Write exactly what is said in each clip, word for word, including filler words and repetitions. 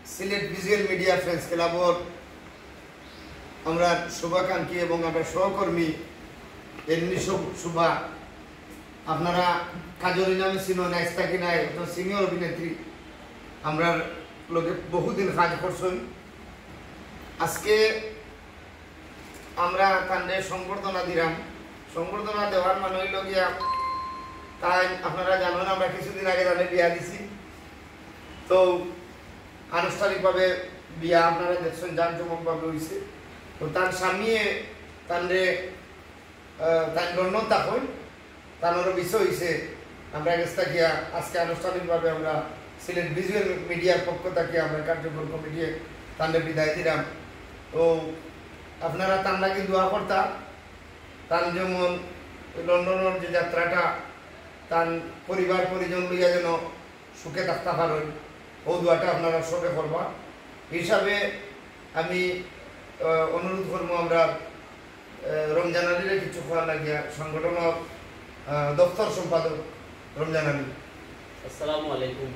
Sylhet visual media friends ক্লাবর আমরা শুভাকাঙ্ক্ষী এবং আমরা সহকর্মী এমনি শুভ- শুভা, আপনারা কাজরি নামে চিনইন, আইজ থাকি নায়, একজন সিনিয়র অভিনেত্রী, আমরার লগে বহুদিন কাজ করছইন। আজকে আমরা তানরে সংবর্ধনা দিলাম। সংবর্ধনা দেওয়ার মানে অইল গিয়া, তাই আপনারা জানইন আমরা কিছুদিন আগে তানরে বিয়া দিছি, তো আনুষ্ঠানিকভাবে বিয়া আপনারা দেখছইন জাঁকজমকভাবে অইছে। তো তান স্বামীয়ে তানরে, আহ, তান লন্ডন থাকইন, তানরও বিষয় অইছে, আমরা গেছ থাকিয়া আজকে আনুষ্ঠানিকভাবে আমরা সিলেট ভিজুয়াল মিডিয়ার পক্ষ থাকি আমরা কার্যকর কমিটিয়ে তানরে বিদায় দিলাম। তো আপনারা তান লাগি দোয়া করতা, তান যেমন লন্ডনর যে যাত্রাটা, তান পরিবার পরিজন লইয়া যেন সুখে থাকতা পারইন, অউ দোয়াটা আপনারা সবে করবা। হিসাবে আমি, আহ, অনুরোধ করমু আমরা, আহ, রমজান আলীরে কিছু কওয়ার লাগিয়া, সংগঠনর, আহ, দপ্তর সম্পাদক রমজান আলী। আসসালামু আলাইকুম।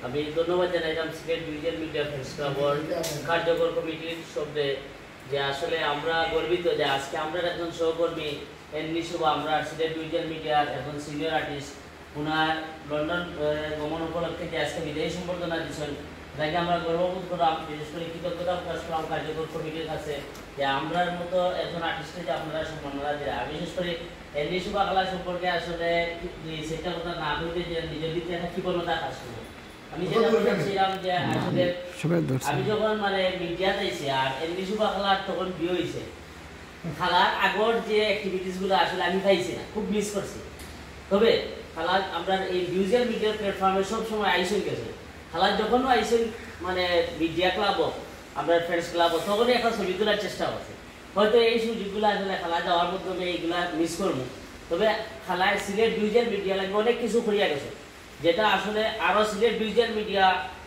আমি ধন্যবাদ জানাইলাম সিলেট ভিজুয়াল মিডিয়া ফ্রেন্ডস ক্লাবর কার্যকর কমিটির সবরে, যে আসলে আমরা গর্বিত যে আজকে আমরার একজন সহকর্মী এমনি শুভা, আমরা সিলেট ভিজুয়াল মিডিয়ার একজন সিনিয়র আর্টিস্ট, উনার লন্ডন, আহ, গমন উপলক্ষে যে আজকে বিদায়ী সম্বর্ধনা দিছইন, এটাকে আমরা গর্ববোধ করলাম, বিশেষ করে কৃতজ্ঞতা প্রকাশ করলাম কার্যকর কমিটির কাছে যে আমরার মতো একজন আর্টিস্টকে যে আপনারা সম্মাননা দিলা। আর বিশেষ করে এমনি শুভা খালা সম্পর্কে আসলে দুই চারটা কথা না বলতে যে নিজের ভিতরে একটা কৃপণতা কাজ করে। আমি যেটা বলছিলাম যে আসলে সবাই ধরছে। আমি যখন মানে মিডিয়াত আইছি আর এমনি শুভা খালার তখন বিয়ে হইছে, খালার আগর যে অ্যাক্টিভিটিস গুলো আসলে আমি পাইছি না, খুব মিস করছি। তবে খালা আমরা এই ভিজুয়াল মিডিয়া প্ল্যাটফর্মে সব সময় আইসন গেছে। খালা যখনও আইসন মানে মিডিয়া ক্লাব হোক, আমরা ফ্রেন্ডস ক্লাব হোক, তখনই একটা ছবি তোলার চেষ্টা করছে। হয়তো এই সুযোগগুলো আসলে খালা যাওয়ার মাধ্যমে এইগুলা মিস করবো। তবে খালায় সিলেট ভিজুয়াল মিডিয়া লাগি অনেক কিছু করিয়া গেছে, যেটা আসলে আরো সিলেট ভিজুয়াল মিডিয়া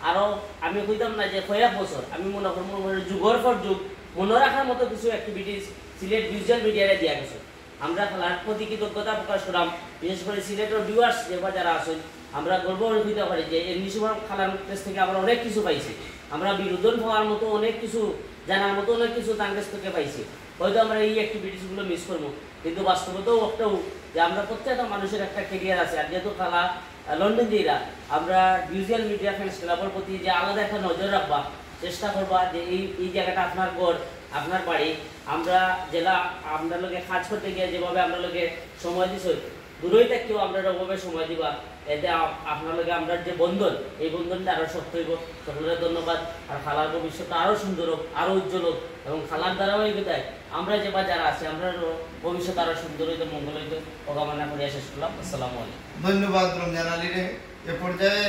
আরো, আমি কইতাম না যে কয়েক বছর, আমি মনে করি মনে করি যুগর পর যুগ মনে রাখার মতো কিছু অ্যাক্টিভিটিস সিলেট ভিজুয়াল মিডিয়ারে দিয়া গেছে। আমরা খালার প্রতি কৃতজ্ঞতা প্রকাশ করাম। বিশেষ করে সিলেটের ভিউয়ার্স যে বা যারা আছেন, আমরা গর্ব অনুভূত করি যে এই নিশুমা খালার কাছ থেকে আমরা অনেক কিছু পাইছি। আমরা বিনোদন পাওয়ার মতো অনেক কিছু, জানার মতো অনেক কিছু তার কাছ থেকে পাইছি। হয়তো আমরা এই অ্যাক্টিভিটিস গুলো মিস করবো, কিন্তু বাস্তবতাও একটাও যে আমরা প্রত্যেকটা মানুষের একটা ক্যারিয়ার আছে। আর যেহেতু খালা, আহ, লন্ডন যাইরা, আমরা ভিজুয়াল মিডিয়া ফ্রেন্ডস ক্লাবর প্রতি যে আলাদা একটা নজর রাখবা, চেষ্টা করবা যে এই, এই জায়গাটা আপনার ঘর, আপনার বাড়ি, আমরা যেলা আপনার লগে কাজ করতে গিয়া যেভাবে আপনার লগে সময় দিছে, দূরই থাকিও আপনারা ওভাবে সময় দিবা, এতে আ-, আপনার লগে আমরার যে বন্ধন, এই বন্ধনটা আরো শক্ত হইব। সকলের ধন্যবাদ। আর খালার ভবিষ্যৎটা আরো সুন্দর হোক, আরো উজ্জ্বল হোক, এবং খালার ধারাবাহিকতায় আমরা যে বা যারা আছি, আমরার ভবিষ্যৎ আরো সুন্দর হইতে, মঙ্গল হইতে, ও কামনা করিয়া শেষ করলাম। আসসালামু আলাইকুম। ধন্যবাদ রমজান আলীরে। এ পর্যায়ে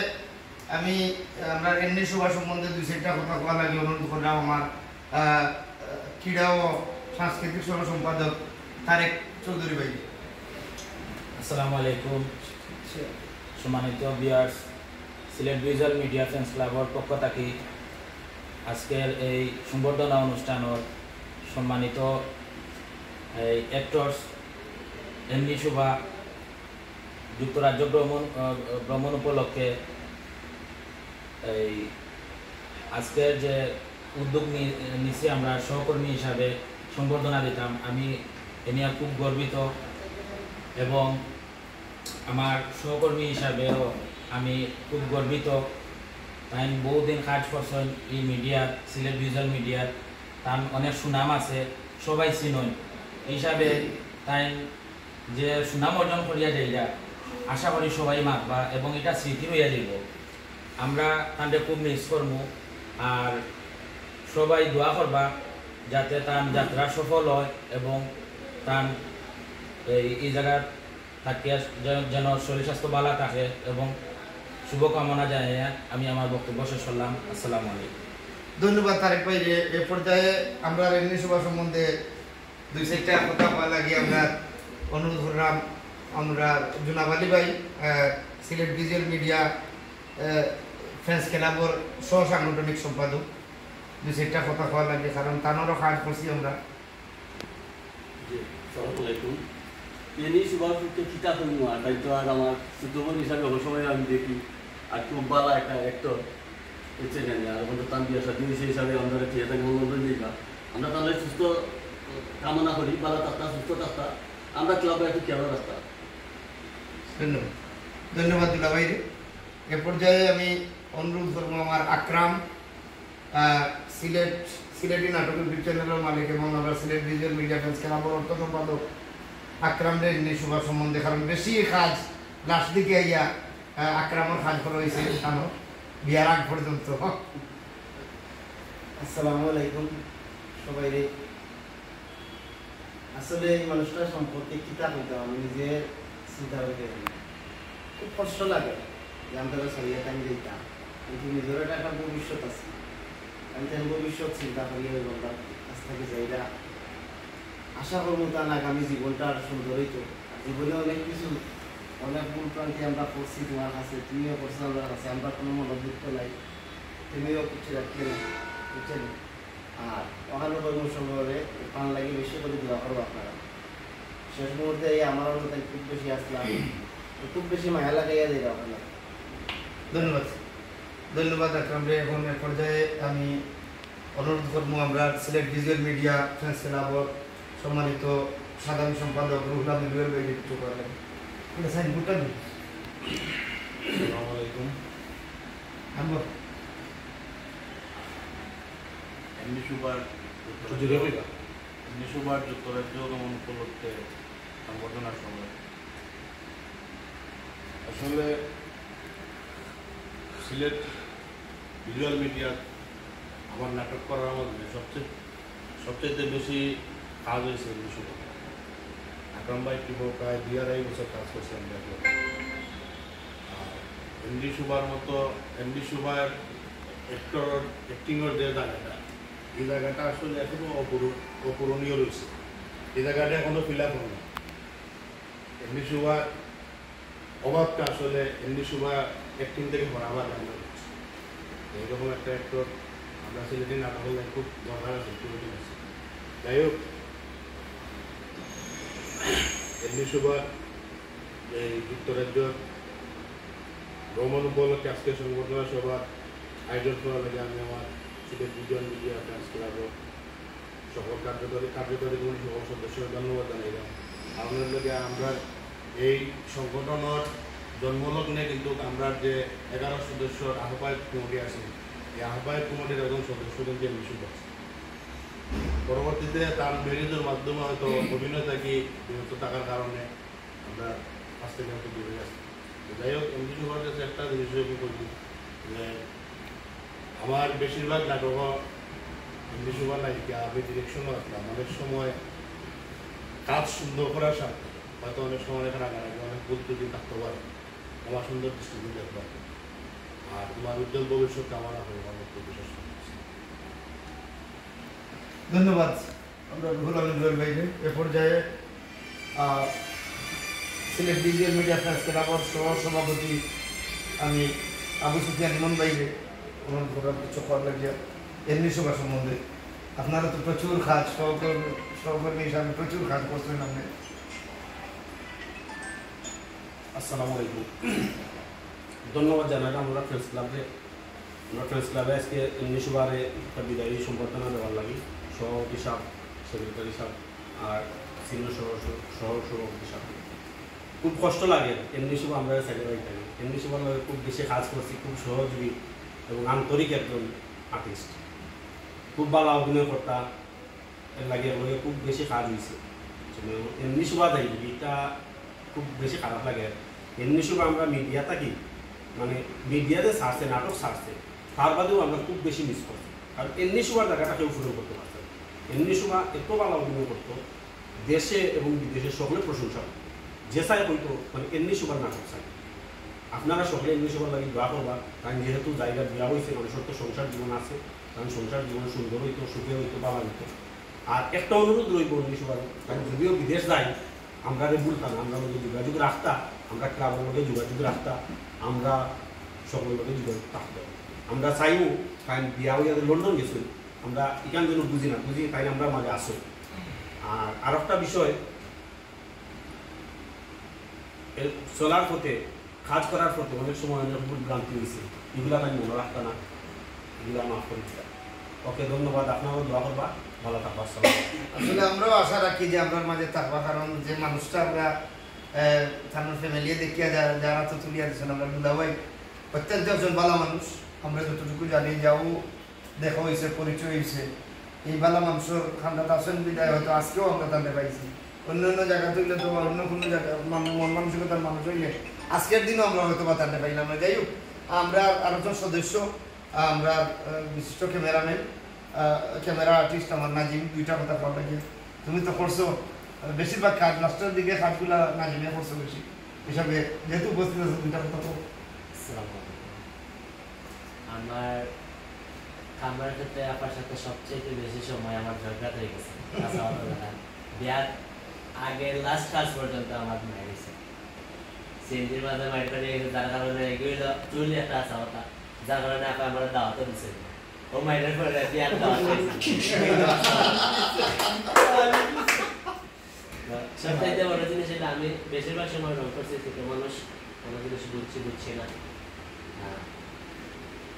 আমি, আহ, আমরা এমনি শুভা সম্বন্ধে দুই চারটা কথা কওয়া লাগি অনুরোধ করলাম আমার, আহ, ক্রীড়া ও সাংস্কৃতিক সহ সম্পাদক তারেক চৌধুরী ভাই। আসসালামু আলাইকুম। সম্মানিত ভিউয়ার্স, সিলেট ভিজুয়াল মিডিয়া ফ্রেন্ডস ক্লাবর পক্ষ থাকি আজকের এই সম্বর্ধনা অনুষ্ঠানর সম্মানিত এই অ্যাক্টরস এমনি শুভা যুক্তরাজ্য ভ্রমণ, আহ, ভ্রমণ উপলক্ষে এই আজকের যে উদ্যোগ নি-, নিছি আমরা সহকর্মী হিসাবে সম্বর্ধনা দিতাম, আমি এ নিয়ে খুব গর্বিত এবং আমার সহকর্মী হিসাবেও আমি খুব গর্বিত। তাইন বহুদিন কাজ করছইন এই মিডিয়াত, সিলেট ভিজুয়াল মিডিয়াত, তান অনেক সুনাম আছে, সবাই চিনইন। হিসাবে তাইন যে সুনাম অর্জন করিয়া যাইরা, আশা করি সবাই মাতবা এবং এটা স্মৃতি রইয়া যাইব। আমরা তানরে খুব মিস করমু, আর সবাই দোয়া করবা যাতে তান যাত্রা সফল হয় এবং তান এই, এই জায়গার থাকিয়া যে-, যেন শরীর স্বাস্থ্য ভালা থাকে এবং শুভকামনা জানাইয়া আমি আমার বক্তব্য শেষ করলাম। আসসালামু আলাইকুম। ধন্যবাদ তারেক ভাই। এ, এ পর্যায়ে আমরা এমনি শুভা সম্বন্ধে দুই চারটা কথা কওয়া লাগি আমরা অনুরোধ করলাম আমরা জুনাব আলী ভাই, আহ, সিলেট ভিজুয়াল মিডিয়া, আহ, ফ্রেন্ডস ক্লাবর সহ সাংগঠনিক সম্পাদক, দুই চারটা কথা কওয়া লাগি, কারণ তানরও কাজ করছি আমরা। জি, আসসালামু আলাইকুম। এমনি শুভার পক্ষে কিতা কইমু আর, তাই তো আর আমার ছোট বোন হিসাবে সবসময় আমি দেখি, আর খুব ভালো একটা অ্যাক্টর। বুঝছেন নি? আর অখন তো তান বিয়া শাদী অইছে হিসাবে আমরা থিয়েটার লন্ডন যাইবা। আমরা তান লাগি সুস্থ কামনা করি, ভালা থাকতা, সুস্থ থাকতা। আমরা ক্লাব একটু খেয়াল রাখতা। ধন্যবাদ। ধন্যবাদ দুলাভাইরে। এ পর্যায়ে আমি অনুরোধ করবো আমার আকরাম, আহ, সিলেট, সিলেটি নাটক ইউটিউব চ্যানেলের মালিক এবং আমরা সিলেট ভিজুয়াল মিডিয়া ফ্রেন্ডস ক্লাবর অর্থ সম্পাদক আকরামরে এমনি শুভা সম্বন্ধে, কারণ বেশি কাজ লাস্ট দিকে আইয়া, আহ, আকরামর কাজ করা অইছে, কারণ বিয়ার আগ পর্যন্ত। আসসালামু আলাইকুম সবাইরে। আসলে এই মানুষটা সম্পর্কে কিতা কইতাম, আমি নিজে চিন্তা করি দেখি। খুব কষ্ট লাগে যে আমরা ছাড়িয়া তাই যাইতাম, কিন্তু নিজের একটা, একটা ভবিষ্যৎ আছে। আমি তাই ভবিষ্যৎ চিন্তা করিয়া ওই বললাম, আজ থেকে যাইরা। আশা করবো তার আগামী জীবনটা আর সুন্দর হইতো। আর জীবনে অনেক কিছু, অনেক ভুল ভ্রান্তি আমরা করছি তোমার কাছে, তুমিও করছো আমার কাছে, আমরা কোনো মনোদুখ নাই, তুমিও কিছু রাখিও না, বুঝছেন? আর ওখানে কর্মসংঘে পান লাগি বেশি করে দোয়া করবো আপনারা। শেষ মুহূর্তে এই আমার মতো খুব বেশি আসলাম, খুব বেশি মায়া লাগাইয়া দেয় ওখানে। ধন্যবাদ, ধন্যবাদ আকরাম রে। এখন এক পর্যায়ে আমি অনুরোধ করবো আমরা সিলেট ভিজুয়াল মিডিয়া ফ্রেন্ডস ক্লাবর সম্মানিত সাধারণ সম্পাদক রুহুল আমিন রুহেল ভাইরে কিছু করার লাগি। এটা সাইন বোর্ডটা দিন। আসসালামু আলাইকুম। আনবো। এমনি সুপার জুড়ে কইবা। এমনি সুপার যুক্তরাজ্য গমন উপলক্ষে সংবর্ধনা সভা। আসলে সিলেট ভিজুয়াল মিডিয়াত আমার নাটক করার মধ্যে সবচেয়ে, সবচেয়ে বেশি কাজ হয়েছে এমনি সুপার। আকরাম ভাই কি বল, প্রায় দুই আড়াই বছর কাজ করছি আমরা একলগে। আর এমনি সুপার মতো, এমনি সুপার অ্যাক্টর, অ্যাক্টিংয়ের যে জায়গাটা, এই জায়গাটা আসলে এখনো অপূর-, অপূরণীয় রয়েছে। এই জায়গাটা এখনো ফিল আপ হয় না। এমনি সুপার অভাবটা আসলে এমনি সুপার অ্যাক্টিং থেকে হরা বাদ আমরা করছি। এইরকম একটা অ্যাক্টর আমরা সিলেটি নাটক হলে খুব দরকার আছে, প্রয়োজন আছে। যাই হোক, এমনি সুপার এই যুক্তরাজ্য ভ্রমণ উপলক্ষে আজকে সংবর্ধনা সভার আয়োজন করার লাগি আমি আমার সিলেট ভিজুয়াল মিডিয়া ফ্রেন্ডস ক্লাবর সকল কার্যকরী, কার্যকরী কমিটির সকল সদস্যকে ধন্যবাদ জানাইলাম। আপনার লগে আমরা এই সংগঠনের জন্মলগ্নে কিন্তু আমরা যে এগারো সদস্যর আহ্বায়ক কমিটি আছে, এই আহ্বায়ক কমিটির একজন সদস্য কিন্তু এমনি সুপার আছে। পরবর্তীতে তার ম্যারেজের মাধ্যমে হয়তো অভিনয় থাকি বিরত থাকার কারণে আমরা কাছ থেকে হয়তো দূরে আছি। তো যাই হোক, এমনি সুপার কাছে একটা জিনিস আমি বলি যে আমার বেশিরভাগ নাটক এমনি সুপার নায়িকা, আমি ডিরেকশনও আসলাম। অনেক সময় কাজ সুন্দর করার স্বার্থে হয়তো অনেক সময় অনেক রাগারাগি, অনেক ভুল ত্রুটি থাকতে পারে, আমার সুন্দর দৃষ্টিতে দেখবা। আর তোমার উজ্জ্বল ভবিষ্যৎ কামনা করি আমার বক্তব্য শেষ করছি। ধন্যবাদ আমরা রুহুল আমিন জুয়েল ভাইরে। এ পর্যায়ে, আহ, সিলেট ভিজুয়াল মিডিয়া ফ্রেন্ডস ক্লাবর সহ সভাপতি আমি আবু সুফিয়ান ইমন ভাইরে অনুরোধ করলাম কিছু করার লাগিয়া এমনি সুপার সম্বন্ধে। আপনারা তো প্রচুর কাজ, সহকর্মী, সহকর্মী হিসাবে প্রচুর কাজ করছেন আপনি। আসসালামু আলাইকুম। ধন্যবাদ জানাই আমরা ফ্রেন্ডস ক্লাবরে। আমরা ফ্রেন্ডস ক্লাবে আজকে এমনি সুপারে একটা বিদায়ী সম্বর্ধনা দেওয়ার লাগি সভাপতি সাহেব, সেক্রেটারি সাহেব আর সিনিয়র সহ, সহ সভাপতি সাহেব। খুব কষ্ট লাগে এমনি সুপা আমরা সাইডে রাখতে। এমনি সুপার লগে খুব বেশি কাজ করছি, খুব সহযোগী এবং আন্তরিক একজন আর্টিস্ট। খুব ভালো অভিনয় করতা, এর লাগে এর লগে খুব বেশি কাজ হয়েছে। এমনি সুপা যাই এটা খুব বেশি খারাপ লাগে। এমনি সুপা আমরা মিডিয়া থাকি, মানে মিডিয়াতে ছাড়ছে, নাটক ছাড়ছে, তার বাদেও আমরা খুব বেশি মিস করছি। কারণ এমনি সুপার জায়গাটা কেউ পূরণ করতে পারছে না। এমনি সুপা এত ভালো অভিনয় করতো, দেশে এবং বিদেশে সকলে প্রশংসা করতো। যে চাই হয়তো মানে এমনি সুপার নাটক চাই। আপনারা সকলে এমনি সুপার লাগি দোয়া করবা, কারণ যেহেতু জায়গা বিয়া হয়েছে, মানুষের তো সংসার জীবন আছে, কারণ সংসার জীবন সুন্দর হইতো, সুখে হইতো, ভালো হইতো। আর একটা অনুরোধ রইব এমনি সুপার, কারণ যদিও বিদেশ যাই, আমরা রে ভুলতাম না, আমরা লগে যোগাযোগ রাখতা, আমরা ক্লাবের লগে যোগাযোগ রাখতা, আমরা সকলের লগে যোগাযোগ থাকতো। আমরা চাইও, কারণ বিয়া হইয়া যে লন্ডন গেছে, আমরা এখান যেন বুঝি না, বুঝি তাই আমরা মাঝে আসো। আর আরেকটা বিষয়, এ, চলার পথে, কাজ করার পথে অনেক সময় অনেক ভুল ভ্রান্তি হয়েছে, এগুলা তাই মনে রাখতা না। এগুলা মাফ করি দিতা। ওকে, ধন্যবাদ। আপনারাও দোয়া করবা, ভালো থাকবা। আসসালামু আলাইকুম। আসলে আমরাও আশা রাখি যে আমরার মাঝে থাকবা, কারণ যে মানুষটা আমরা, আহ, তার ফ্যামিলি দেখিয়া যা-, যারা তো তুলিয়া দিয়েছেন, আমরা দুলাভাই অত্যন্ত একজন ভালো মানুষ। আমরা যতটুকু জানি, যাও দেখা হয়েছে, পরিচয় হয়েছে, এই ভালো মানুষের খান্দাত আছেন বিদায় হয়তো আজকেও আমরা তাদের পাইছি। অন্য অন্য জায়গা হইলে তো বা অন্য কোনো জায়গা মান-, মন মানসিকতার মানুষ হইলে আজকের দিনও আমরা হয়তো বা তাদের পাইলাম না। যাই হোক, আমরা আরো জন সদস্য, আমরা, আহ, বিশিষ্ট ক্যামেরাম্যান, আহ, ক্যামেরা আর্টিস্ট আমার নাজিম, দুইটা কথা কওয়ার লাগে। তুমি তো করছো, আহ, বেশিরভাগ কাজ, লাস্টের দিকে কাজগুলা নাজিমে করছো বেশি। হিসাবে যেহেতু উপস্থিত আছো, দুইটা কথা তো। আসসালামু আলাইকুম। আমার কামরার ক্ষেত্রে আপার সাথে সবচেয়ে বেশি সময় আমার ঝগড়া হয়ে গেছে। আচ্ছা, আমার কথা। বিয়ার আগে লাস্ট কাজ পর্যন্ত আমার মায়ের গেছে। সিএনজির মাঝে মাইর করে গেছে, যার কারণে এগুলো চুলি একটা আশা কথা, যার কারণে আপা আমার দাওয়াতও দিছে। ও মাইরের পরে বিয়ার দাওয়াত খাইছে। তো সবচাইতে বড় জিনিস এটা, আমি বেশিরভাগ সময় রং করছি ছোট মানুষ, কোনো জিনিস বুঝছি, বুঝছি না। আহ,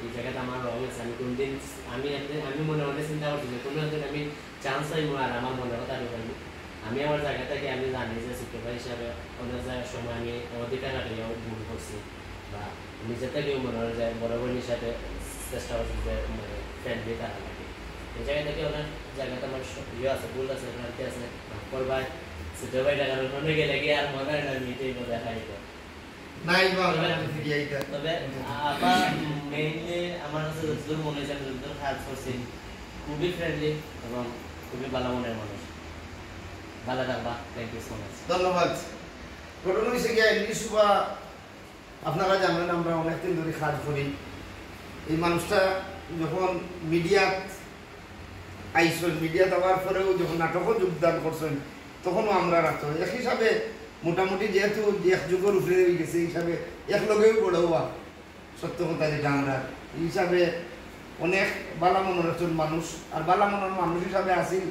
এই জায়গাটা আমার রং আছে। আমি কোনদিন, আমি একদিন, আমি মনে মনে চিন্তা করছি যে কোনো একদিন আমি চান্স পাইবো আর আমার মনের কথা আমি পাইবো। আমি আমার জায়গা থেকে আমি জানি যে ছোট ভাই হিসাবে অনেক জায়গার সময় আমি অধিকার খাটাইয়াও ভুল করছি, বা নিজে থেকেও মনে হয় যে বড় বোন হিসাবে চেষ্টা করছি যে, মানে, ফ্রেন্ডলি থাকা লাগে। এই জায়গা থেকে অনেক জায়গাতে আমার স-, ইয়ে আছে, ভুল আছে, ভ্রান্তি আছে, মাফ করবায়। ছোট ভাই টাকা মনে গেলে কি আর মনে হয় না, মিটেই বোধ হয় খাইতো। নাই বা আমরা তবে, ফিরিয়ে আইতা। তবে আপা মেইনলি আমার কাছে যতদূর মনে হয়েছে, আমি যতদূর কাজ করছি, খুবই ফ্রেন্ডলি এবং খুবই ভালো মনের মানুষ। ভালো থাকবা, থ্যাংক ইউ সো মাচ। ধন্যবাদ। ঘটনা হয়েছে কি, এমনি শুভা, আপনারা জানেন আমরা অনেকদিন ধরে কাজ করি। এই মানুষটা যখন মিডিয়াত আইসেন, মিডিয়াত আওয়ার পরেও যখন নাটকও যোগদান করছেন, তখনও আমরা রাখতো। এক হিসাবে মোটামুটি যেহেতু এক যুগর উপরে হয়ে গেছে, এই হিসাবে এক লগেও বড় হওয়া, সত্য কথা যেটা আমরা, এই হিসাবে অনেক বালা মনের একজন মানুষ, আর বালা মনের মানুষ হিসাবে আছিল,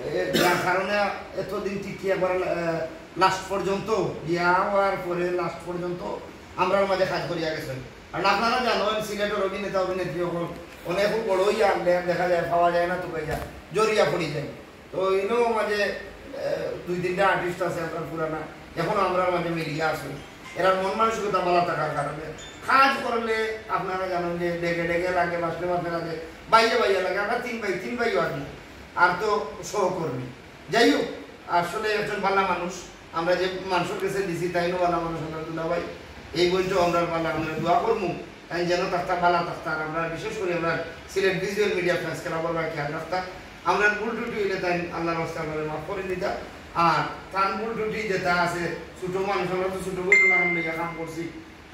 এ, যার কারণে এতদিন টিকি একবার, এ, লাস্ট পর্যন্ত, বিয়া হওয়ার পরে লাস্ট পর্যন্ত আমরার মাঝে কাজ করিয়া গেছেন। কারণ আপনারা জানেন, সিলেটের অভিনেতা অভিনেত্রী অকল অনেক বড় হইয়া আনলে দেখা যায়, পাওয়া যায় না, তো পাইয়া জরিয়া পড়ি যায়। তো ইনো মাঝে, এ, দুই তিনটা আর্টিস্ট আছে আপনার পুরানা, এখনো আমরার মাঝে মিলিয়া আছে। এরা মন মানসিকতা ভালো থাকার কারণে কাজ করলে আপনারা জানেন যে ডেগে ডেগে লাগে, বাসলে বাসলে লাগে, বাইয়ে বাইয়ে লাগে। আমরা তিন ভাই, তিন ভাইও আছি, আর তো সহকর্মী। যাই হোক, আসলে একজন ভালো মানুষ, আমরা যে মানুষের কাছে দিছি, তাইনও ভালো মানুষ, আমরা দুলাভাই। এই বইটাও আমরা ভালো, আমরা দোয়া করবো, তাই যেন থাকতা, ভালো থাকতা। আর আমরা বিশেষ করে আমরা সিলেট ভিজুয়াল মিডিয়া ফ্রেন্ডস ক্লাবর ভাই খেয়াল রাখতা। আমরা ভুল ত্রুটি হইলে তাই আল্লাহর রাস্তা করে মাফ করে দিতা। আর তার ভুল ত্রুটি যেটা আছে, ছোট মানুষ, আমরা তো ছোট বই লাগান লইয়া কাম করছি,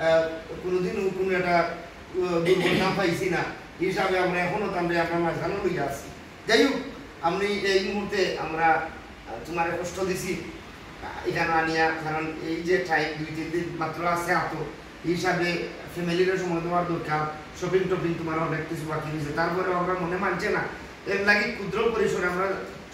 আহ, কোনোদিনও কোনো একটা, আহ, দুর্ঘটনা পাইছি না, এই হিসাবে আমরা এখনো তাহলে আপনার মাঝখানে লইয়া আছি। যাই হোক, আপনি এই মুহূর্তে আমরা, আহ, তোমারে কষ্ট দিছি, আহ, এখানে আনিয়া, কারণ এই যে টাইম দুই তিন দিন মাত্র আছে আতো, এই হিসাবে ফ্যামিলিরও সময় দেওয়ার দরকার, শপিং টপিং তোমার অনেক কিছু বাকি রয়েছে, তারপরে আমরা মনে মানছে না, এর লাগি ক্ষুদ্র পরিসরে আমরা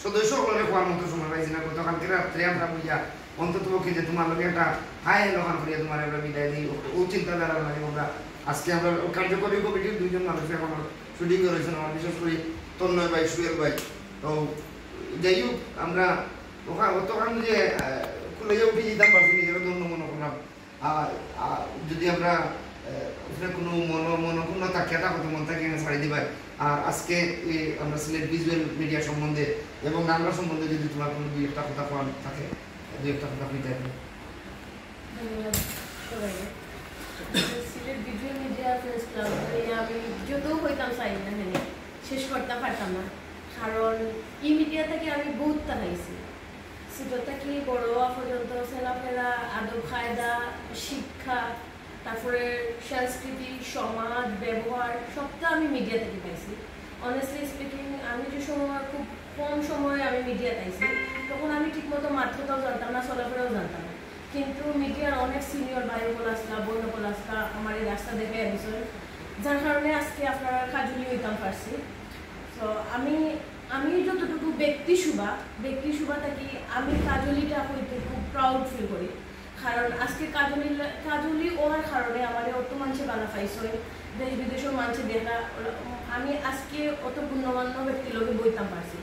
সদস্য সকলরে খোয়ার মতো সময় পাইছি না। গতকালকে রাত্রে আমরা বুঝা অন্তত পক্ষে যে তোমার লগে একটা হাই হ্যালো খান করিয়া তোমার আমরা বিদায় দিই, ও, ও চিন্তাধারা লাগে আমরা আজকে আমরা কার্যকরী কমিটির দুইজন মানুষ এখন শুটিং রয়েছেন, আমার বিশেষ করে তন্ময় ভাই, সুয়েল ভাই। তো যাই হোক, আমরা ওখানে অতখান যে, আহ, খুলে উঠে যেতাম পারছি, নিজেরা ধন্য মনে করলাম। আর, আর যদি আমরা, আহ, ওখানে কোনো মনো-, মনো কোনো তাকিয়া থাকো, তো মন তাকিয়া ছাড়ি দিবাই। আর আজকে এই আমরা সিলেট ভিজুয়াল মিডিয়া সম্বন্ধে এবং আমরা সম্বন্ধে যদি তোমার কোনো দুই একটা কথা কওয়ার থাকে, দুই একটা কথা আপনি দেখবেন। ধন্যবাদ সবাইকে। Sylhet visual media friends club, এই আমি যত হইতাম চাই না, মানে, শেষ করতে পারতাম না, কারণ এই মিডিয়া থেকে আমি বহুত তাকাইছি। ছোট থেকে বড় হওয়া পর্যন্ত চলাফেরা, আদব কায়দা, শিক্ষা, তারপরে সংস্কৃতি, সমাজ, ব্যবহার, সবটা আমি মিডিয়া থেকে পাইছি। অনেস্টলি স্পিকিং, আমি যে সময়, খুব কম সময়ে আমি মিডিয়া পাইছি, তখন আমি ঠিকমতো মাততাও জানতাম না, চলাফেরাও জানতাম না। কিন্তু মিডিয়ার অনেক সিনিয়র ভাই সকল আসলা, বোন সকল আসলা, আমার এই রাস্তা দেখে দিছইন, যার কারণে আজকে আপনারার কাজলি হইতাম পারছি। তো আমি, আমি যতটুকু ব্যক্তি শুভা, ব্যক্তি শুভা থাকি আমি কাজলিটা হইতে খুব প্রাউড ফিল করি। কারণ আজকে কাজলি, কাজলি হওয়ার কারণে আমার অত মানুষে বালা পাইছইন, দেশ বিদেশর মানষে দেখা, ওরা, আমি আজকে অত গণ্যমান্য ব্যক্তির লগে বইতাম পারছি।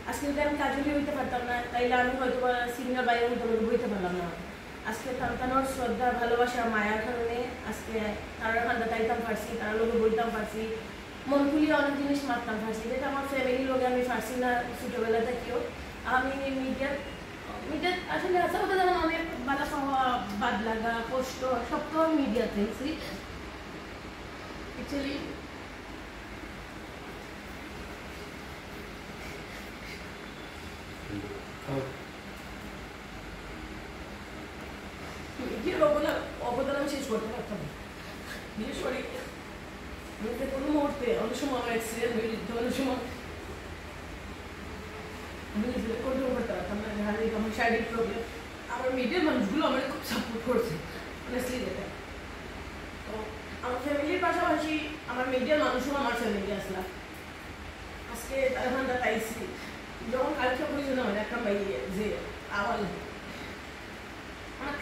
আজকে যদি আমি কাজলি হইতে পারতাম না, তাইলে আমি হয়তো বা সিনিয়র ভাইয়ার মতো লগে বইতে পারলাম না। আজকে তান তানোর শ্রদ্ধা, ভালোবাসা, মায়ার কারণে আজকে তারার কান্দাত আইতাম পারছি, তারার লগে বইতাম পারছি, মন খুলিয়া অনেক জিনিস মাততাম পারছি, যেটা আমার ফ্যামিলির লগে আমি পারছি না ছোটবেলা থাকিও। আমি মিডিয়া, মিডিয়া আসলে হাছা কথা জানো, আমি একটা বালা পাওয়া, বাদ লাগা, কষ্ট, সব তো আমি মিডিয়াত পাইছি। Actually, মিডিয়ার অবদান, অবদান আমি শেষ করতে পারতাম না। বিশেষ করে আমি যে কোনো মুহূর্তে, অনেক সময় আমার অ্যাক্সিডেন্ট হয়ে যেত, অনেক সময় আমি নিজেকে কন্ট্রোল করতে পারতাম না, যে হারিয়ে আমার শারীরিক প্রবলেম। আমার মিডিয়ার মানুষগুলো আমার খুব সাপোর্ট করছে, অনেস্টলি যেটা। তো আমার ফ্যামিলির পাশাপাশি আমার মিডিয়ার মানুষও আমার ফ্যামিলি আসলা। আজকে তার কান্দাত আইছি, যখন কালকে বলছিল আমার একটা ভাই যে আওয়াল, আমার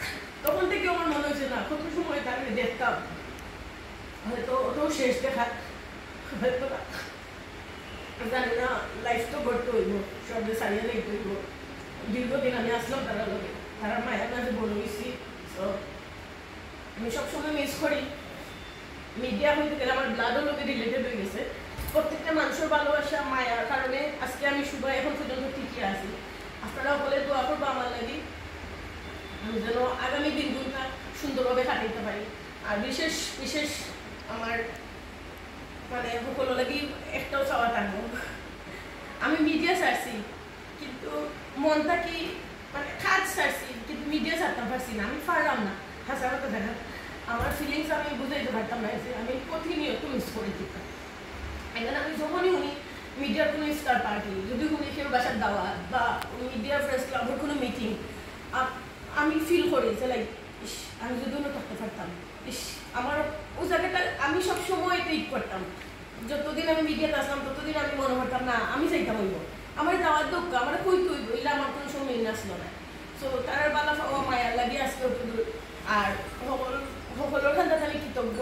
তখন থেকে আমার মনে হয়েছে না, কত সময় তার আমি দেখতাম, হয়তো ওটাও শেষ দেখা, হয়তো না। জানি না, লাইফ তো গড়তে হইব, সব যে সারিয়ে নিতে হইব। দীর্ঘদিন আমি আসলাম তারা লগে, তারা মায়া মাঝে বড় হয়েছি। তো আমি সবসময় মিস করি। মিডিয়া হইতে গেলে আমার ব্লাডও লগে রিলেটেড হয়ে গেছে। প্রত্যেকটা মানুষের ভালোবাসা, মায়ার কারণে আজকে আমি শুভ এখন পর্যন্ত টিকে আছি। আপনারা হলে দোয়া করবো আমার লাগি, আমি যেন আগামী দিনগুলোটা সুন্দরভাবে কাটাইতে পারি। আর বিশেষ বিশেষ আমার মানে সকলের লাগি একটাও চাওয়া থাকবো, আমি মিডিয়া ছাড়ছি, কিন্তু মন থাকি মানে কাজ ছাড়ছি, কিন্তু মিডিয়া ছাড়তাম পারছি না, আমি পারলাম না। হাছা কথা দেখা, আমার ফিলিংস আমি বুঝাইতে পারতাম না যে আমি প্রতিনিয়ত মিস করে দিতাম। এখন আমি যখনই শুনি মিডিয়ার কোনো ইফতার পার্টি, যদি শুনি কেউ বাসার দাওয়াত বা মিডিয়া প্রেস ক্লাবের কোনো মিটিং, আমি ফিল করি যে লাইক, ইস, আমি যদি অন্য থাকতে পারতাম, ইস, আমার ওই জায়গাটা আমি সবসময় টেক করতাম। যতদিন আমি মিডিয়াতে আসলাম, ততদিন আমি মনে করতাম, না, আমি যাইতাম হইব, আমার যাওয়ার দরকার, আমার কইতে হইব, এগুলো আমার কোনো সময় আসলো না। তো তারার বালা পাওয়া মায়ার লাগি আজকে অত দূর। আর সকল, সকলের কাছে আমি কৃতজ্ঞ,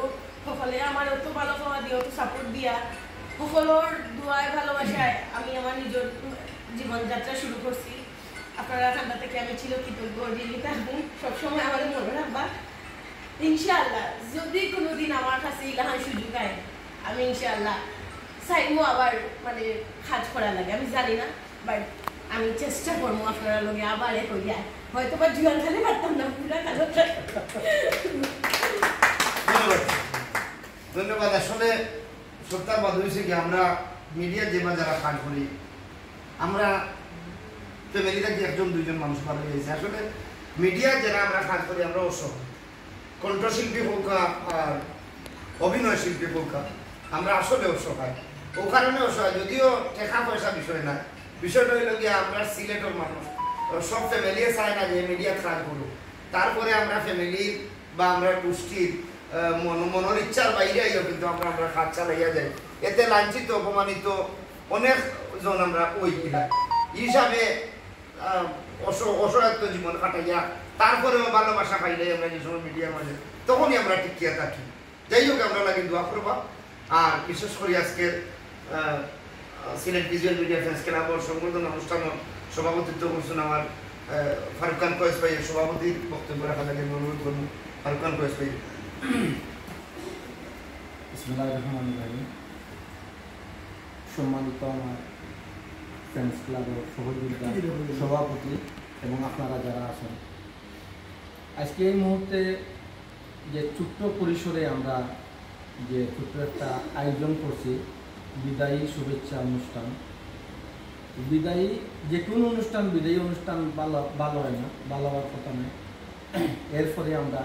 সকলে আমার অত ভালো পাওয়া দিয়া, অত সাপোর্ট দিয়া, সকলের দোয়ায়, ভালোবাসায় আমি আমার নিজের জীবনযাত্রা শুরু করছি। আপনারা কান্দা থেকে আমি চির কৃতজ্ঞ, ঋণী থাকবো, সবসময় আমার মনে রাখবা। ইনশাআল্লাহ, যদি কোনোদিন আমার কাছে ইলাহান সুযোগ আয়, আমি ইনশাআল্লাহ চাইমু আবার, মানে, কাজ করার লাগি। আমি জানি না, বাট আমি চেষ্টা করবো আপনারা লগে আবার এক হইয়া। হয়তো বা জুয়ান খালি পারতাম না, পুরা কালো। ধন্যবাদ। ধন্যবাদ। আসলে সত্যার বাদ হয়েছে কি, আমরা মিডিয়া যে বা যারা কাজ করি, আমরা ফ্যামিলি থাকি একজন দুইজন মানুষ বার হয়ে গেছে। আসলে মিডিয়া যারা আমরা কাজ করি, আমরা অসহায়। কণ্ঠশিল্পী হোক আর অভিনয় শিল্পী হোক, আমরা আসলে অসহায়। ও কারণে অসহায়, যদিও টাকা পয়সা বিষয় না, বিষয়টা হইল গিয়া আমরা সিলেটের মানুষ, সব ফ্যামিলি চায় না যে মিডিয়া কাজ করুক। তারপরে আমরা ফ্যামিলির বা আমরা গোষ্ঠীর, আহ, মন-, মনের ইচ্ছার বাইরে আইও, কিন্তু আমরা, আমরা কাজ চালাইয়া যাই। এতে লাঞ্ছিত, অপমানিত অনেক জন আমরা ওই কিনা হিসাবে, আহ, অস-, অসহায়ত্ব জীবন কাটাইয়া তারপরেও ভালোবাসা পাইলে আমরা যে সময় মিডিয়ার মাঝে, তখনই আমরা টিকিয়া থাকি। যাই হোক, আমরা লাগি দোয়া করবা। আর বিশেষ করে আজকের, আহ, সিলেট ভিজুয়াল মিডিয়া ফ্যান্স ক্লাবর সংবর্ধনা অনুষ্ঠানর সভাপতিত্ব করছেন আমার, আহ, ফারুক খান কয়েস ভাইয়ের সভাপতির বক্তব্য রাখার লাগি আমি অনুরোধ করবো ফারুক খান কয়েস ভাই। বিসমিল্লাহির রহমানির রহিম। সম্মানিত আমার ফ্যান্স ক্লাবর সহযোগিতা সভাপতি এবং আপনারা যারা আছেন, আজকে এই মুহূর্তে যে ছোট্ট পরিসরে আমরা যে ছোট্ট একটা আয়োজন করছি, বিদায়ী শুভেচ্ছা অনুষ্ঠান। বিদায়ী যে কোনো অনুষ্ঠান, বিদায়ী অনুষ্ঠান ভালো, ভালো হয় না, ভালো হওয়ার কথা নয়। এরপরে আমরা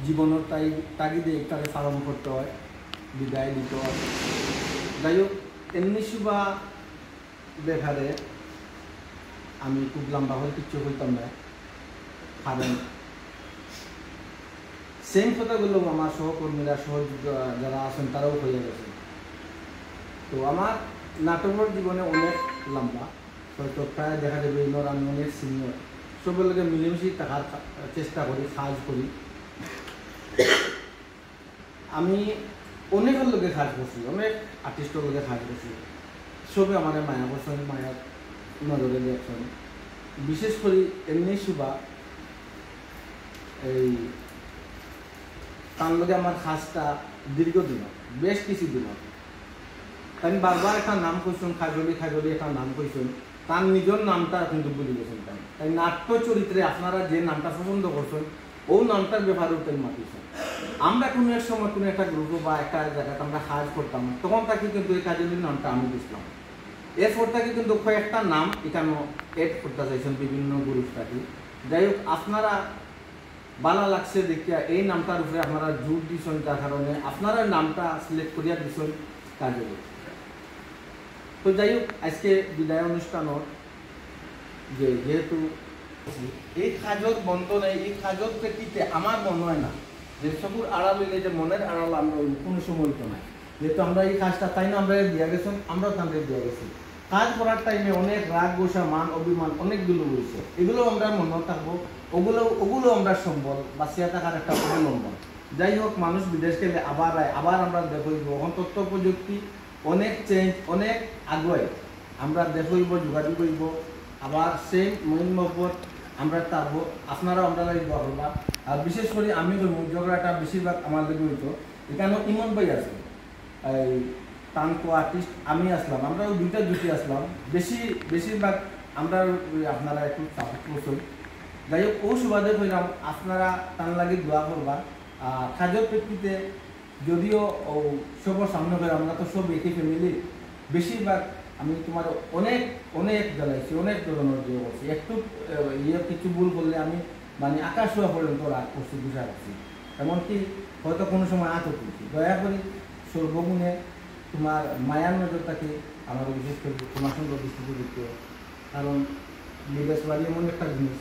জীবনের তাই তাগিদে একটারে পালন করতে হয়, বিদায় দিতে হয়। যাই হোক, এমনি শুভা ব্যাপারে আমি খুব লম্বা করে কিচ্ছু বলতাম না, কারণ সেম কথাগুলো আমার সহকর্মীরা, সহযোদ্ধা যারা আছেন, তারাও হয়ে গেছে। তো আমার নাটকের জীবনে অনেক লম্বা, হয়তো প্রায় দেখা যাবে এবার আমি অনেক সিনিয়র। সবার লগে মিলেমিশে থাকার চেষ্টা করি, কাজ করি। আমি অনেকর লগে কাজ করছি, অনেক আর্টিস্টর লগে কাজ করছি, সবে আমারে মায়া করছইন, মায়ার নজরে দেখছইন। বিশেষ করি এমনি শুভা, এই তার লগে আমার কাজটা দীর্ঘদিন, বেশ কিছু দিন। তাইন বারবার একটা নাম কইছইন, কাজলি কাজলি একটা নাম কইছইন, তার নিজর নামটা কিন্তু ভুলি গেছইন। তাই তাই নাট্য চরিত্রে আপনারা যে নামটা পছন্দ করছইন, ও নামটার ব্যাপারেও তাই মাতিছইন। আমরা কোনো এক সময় কোনো একটা গ্রুপো বা একটা জায়গাতে আমরা কাজ করতাম, তখন থাকি কিন্তু এই কাজলির নামটা আমি দিছিলাম। এরপর থাকি কিন্তু কয়েকটা নাম এখানে অ্যাড করতে চাইছইন বিভিন্ন গ্রুপ থাকি। যাই হোক, আপনারা ভালা লাগছে দেখিয়া এই নামটার উপরে আপনারা জোর দিছইন, যার কারণে আপনারা নামটা সিলেক্ট করিয়া দিছইন কাজলি। তো যাই হোক, আজকে বিদায় অনুষ্ঠানর যে যেহেতু এই কাজর বন্ধনে, এই কাজর প্রেক্ষিতে আমার মনে হয় না যে চকুর আড়াল অইলে যে মনের আড়াল আমরা অইব, কোনো সময় অইতো না। যেহেতু আমরা এই কাজটা তাইন আমরারে দিয়া গেছইন, আমরাও তানরে দিয়া গেছি। কাজ করার টাইমে অনেক রাগ, গোসা, মান, অভিমান অনেকগুলো রয়েছে, এগুলো আমরা মনে থাকবো, ওগুলো ওগুলো আমরা সম্বল, বাঁচিয়া থাকার একটা অবলম্বন। যাই হোক, মানুষ বিদেশ গেলে আবার আয়, আবার আমরা দেখা অইব। এখন তথ্য প্রযুক্তি অনেক চেঞ্জ, অনেক আগুয়ায়, আমরা দেখা অইব, যোগাযোগ অইব, আবার সেই মইন মহব্বত আমরা থাকবো। আপনারাও আমরা লাগি দোয়া করবা। আর বিশেষ করে আমি বলবো, ঝগড়াটা বেশিরভাগ আমার লগে অইতো, এখানে ইমন ভাই আছে, এই তান কো আর্টিস্ট আমি আসলাম, আমরা ওই দুইটা জুটি আসলাম। বেশি বেশিরভাগ আমরা ওই আপনারা একটু সাপোর্ট করছেন। যাই হোক, ও সুবাদে কইলাম আপনারা তান লাগি দোয়া করবা। আর কাজর প্রেক্ষিতে যদিও ও সবার সামনে করে, আমরা তো সব একই ফ্যামিলি, বেশিরভাগ আমি তোমার অনেক অনেক জ্বালাইছি, অনেক ধরনের ইয়ে করছি। একটু আহ, ইয়ে কিছু ভুল করলে আমি মানে আকাশ ছোঁয়া পর্যন্ত রাগ করছি, গুসা রাখছি, এমনকি হয়তো কোনো সময় আতও তুলছি। দয়া করি সর্বগুণে তোমার মায়ার নজর থাকি আমার বিশেষ করে তোমার সঙ্গে দৃষ্টিতে দেখতে, কারণ বিদেশ বাড়ি এমন একটা জিনিস,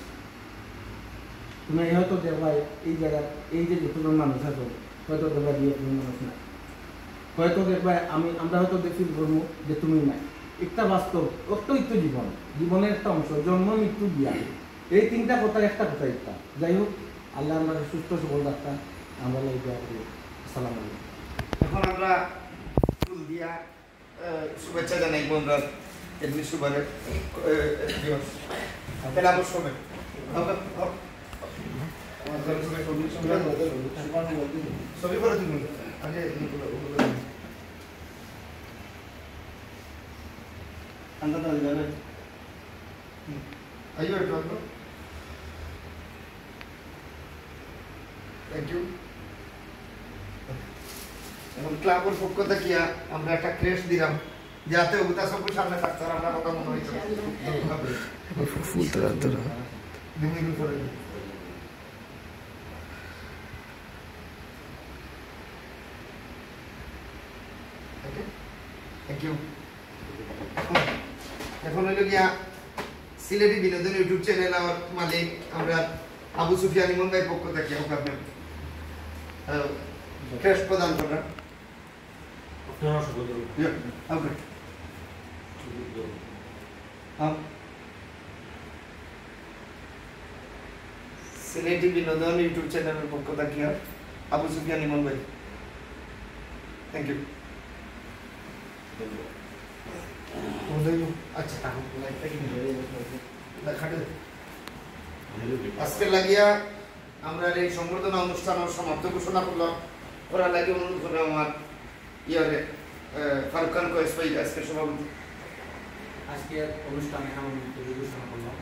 তুমি হয়তো দেখবায় এই জায়গার এই যে যতজন মানুষ আছো, হয়তো দেখবায় দুই একজন মানুষ নাই, হয়তো দেখবায় আমি আমরা হয়তো দেখি ধর্ম যে তুমি নাই। একটা বাস্তব, অতই তো জীবন, জীবনের একটা অংশ, জন্ম মৃত্যু বিয়া, এই তিনটা কথা একটা কথা একটা। যাই হোক, আল্লাহ আমরা সুস্থ সবল রাখতাম, আমরা এই দোয়া করি। আসসালামু আলাইকুম। এখন আমরা ফুল দিয়া আহ, শুভেচ্ছা জানাইব আমরা এমনি সুবারে, আহ, এমনি তাহলে আবার শোভে। ছবি করে দিন। আগে ঠান্ডা দাঁড়িয়ে যাবে। আইও একটু, আইও। Thank you. এখন ক্লাবর পক্ষ থাকিয়া আমরা একটা ক্রেশ দিলাম, যাতে ওগুতা সব সামনে থাকতো আর আমরা কথা মনে হইতো। ফুল তো রাখতো না। Thank you. এখন হইল গিয়া সিলেটি বিনোদন YouTube চ্যানেল আমার মালিক আমরা আবু সুফিয়ান ইমন ভাইর পক্ষ থেকে আপনার ক্রেশ প্রদান করলাম। আপনারা সকল ইয়া, ওকে। হ্যাঁ। সিলেটি বিনোদন YouTube চ্যানেলের পক্ষ থাকিয়া আবু সুফিয়ান ইমন ভাই, থ্যাংক ইউ। আচ্ছা, আজকে লাগিয়া আমরা এই সংবর্ধনা অনুষ্ঠান সমাপ্ত ঘোষণা করলাম। করার লাগি অনুরোধ করলাম আমার ইয়ারে, আহ, ফারুক খান কয়েস ভাই, আজকের সভাপতি। আজকের অনুষ্ঠানে আমরা ঘোষণা করলাম।